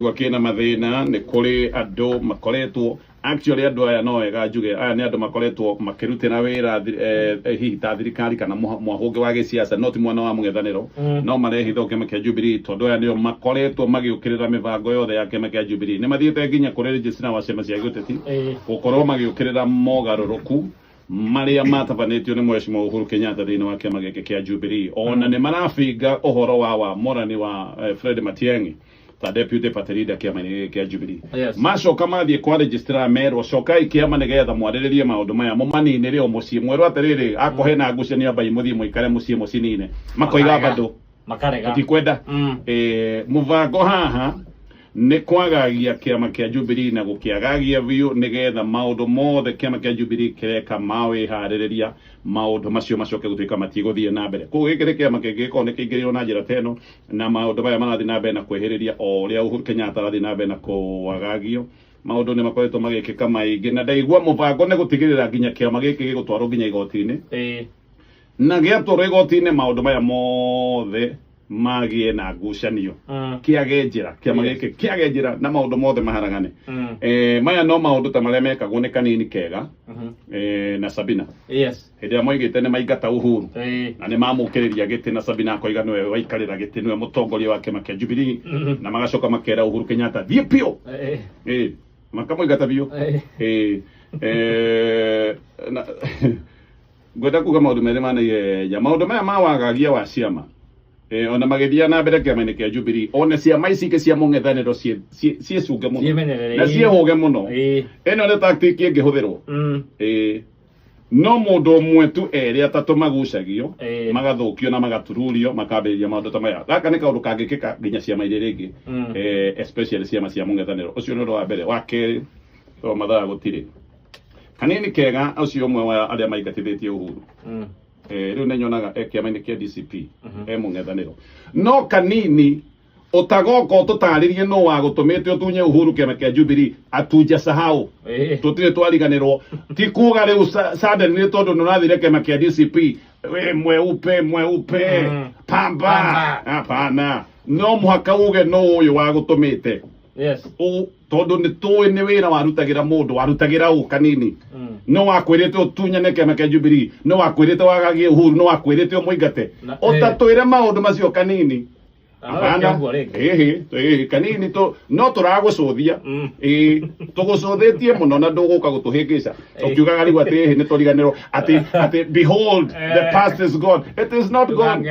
Kĩna mathĩna nĩ kũrĩ andũ makoretwo, actually andũ aya no wega njuge aya nĩ andũ makoretwo makĩrutĩra wĩra hihi ta thirikari kana mwahũngĩ wa gĩsiasa, no ti mwena wa mũng'ethanĩro. No marehitha kĩama kĩa Jubilee tondũ aya nĩo makoretwo magĩũkĩrĩra mĩbango yothe ya kĩama kĩa Jubilee. Nĩ mathiĩte nginya kũrĩ registrar wa ciama cia gĩũteti gũkorwo magĩũkĩrĩra mogarũrũku marĩa matabanĩtio nĩ Mheshimiwa Uhuru Kenyatta thĩinĩ wa kĩama gĩkĩ kĩa Jubilee. Ona nĩ marabinga ũhoro wa wamũrani wa Fred Matiang'i ta deputy party leader kĩama-inĩ gĩkĩ kĩa Jubilee. Macoka mathiĩ kwa registrar merwo cokai kĩama nĩgetha mwarĩrĩrie maũndũ maya mũmaninĩre o mũciĩ, mwerwo atĩrĩrĩ akorwo hena ngucanio ambai mũthiĩ mũikare mũciĩ mũcinine, makoiga Makarega. bado Makarega. Tũtikwenda. Mũbango haha nĩ kwagagia kĩama kĩa Jubilee na gũkĩagagia biũ nĩgetha maũndũ mothe kĩama kĩa Jubilee kĩreka mawĩharĩrĩria maũndũ macio macoke gũtuĩka matigũthiĩ na mbere. Koguo gĩkĩ nĩ kĩama kĩngĩgĩkorwo nĩ kĩingĩrĩirwo na njĩra ta ĩno na maũndũ maya marathiĩ na mbere na kwĩhĩrĩria o ũrĩa Uhuru Kenyatta arathiĩ na mbere na kũagagio. Maũndũ nĩ makoretwo magĩkĩka maingĩ na ndaigua mũbango nĩ gũtigĩrĩra nginya kĩama gĩkĩ gĩgũtwarwo nginya igoti-inĩ. Na gĩatwarwo igoti-inĩ maũndũ maya mothe magĩe na ngucanio. Kĩage njĩra kĩama gĩkĩ kĩage njĩra na maũndũ mothe maharagane. Maya no maũndũ ta marĩa mekagwo nĩ Kanini Kega na Sabina. Hĩndĩ ĩrĩa moigĩte nĩ maingata Uhuru na nĩ mamũkĩrĩria gĩtĩ na Sabina akoiga nĩwe waikarĩra gĩtĩ, nĩwe mũtongoria wa kĩama kĩa Jubilee. Na magacoka makera Uhuru Kenyatta thiĩ biũ. Makamũingata biũ. Ngwenda kuga maũndũ merĩ ma naihenya. Maũndũ maya ma wagagia wa ciama ona magĩthiaga na mbere kĩama-inĩ kĩa Jubilee, ona ciama ici ingĩ cia mũng'ethanĩro ciĩcunge mũno Ciĩmenyerere, na ciĩhũge mũno. Ĩno nĩ tactic ĩngĩhũthĩrwo. No mũndũ ũmwe tu, erĩ, atatũ magucagio, magathũkio na magatururio makambĩrĩria maũndũ ta maya. Gaka nĩ kaũndũ kangĩkĩka nginya ciama iria rĩngĩ, especially ciama cia mũng'ethanĩro. Ũcio nĩ ũndũ wa mbere. Wa kerĩ, to mathaa gũtirĩ, Kanini Kega ũcio ũmwe wa arĩa maingatithĩtie Uhuru, rĩu nĩ nyonaga e kĩama-inĩ kĩa DCP e mũng'ethanĩro. No Kanini ũtagoka ũtũtarĩrie no wagũtũmĩte ũtunye Uhuru kĩama kĩa Jubilee, atunja sahau. Tũtirĩ twariganĩrwo. Ti kuga rĩu suddenly tondũ nĩ ũrathire kĩama kĩa DCP we mweupe mweupe. Pamba. Pamba. Hapana, no mũhaka uge no ũyũ wagũtũmĩte. Tondũ nĩ tũĩ nĩ wĩra warutagĩra mũndũ warutagĩra ũ Kanini. No wakwĩrĩte ũtunyane kĩama kĩa Jubilee, no wakwĩrĩte wagagie Uhuru, no wakwĩrĩte ũmũingate. Ũtatwĩre maũndũ macio, Kanini. Na no Hapana. ũguo rĩngĩ. Ĩhĩ ĩhĩ Kanini, tũ no tũragũcũthia. Ĩĩ, tũgũcũthĩtie mũno na ndũgũka gũtũhĩngĩca ũkiugaga rĩu atĩ ĩhĩ nĩ tũriganĩrwo atĩ behold, the past is gone. It is not gone.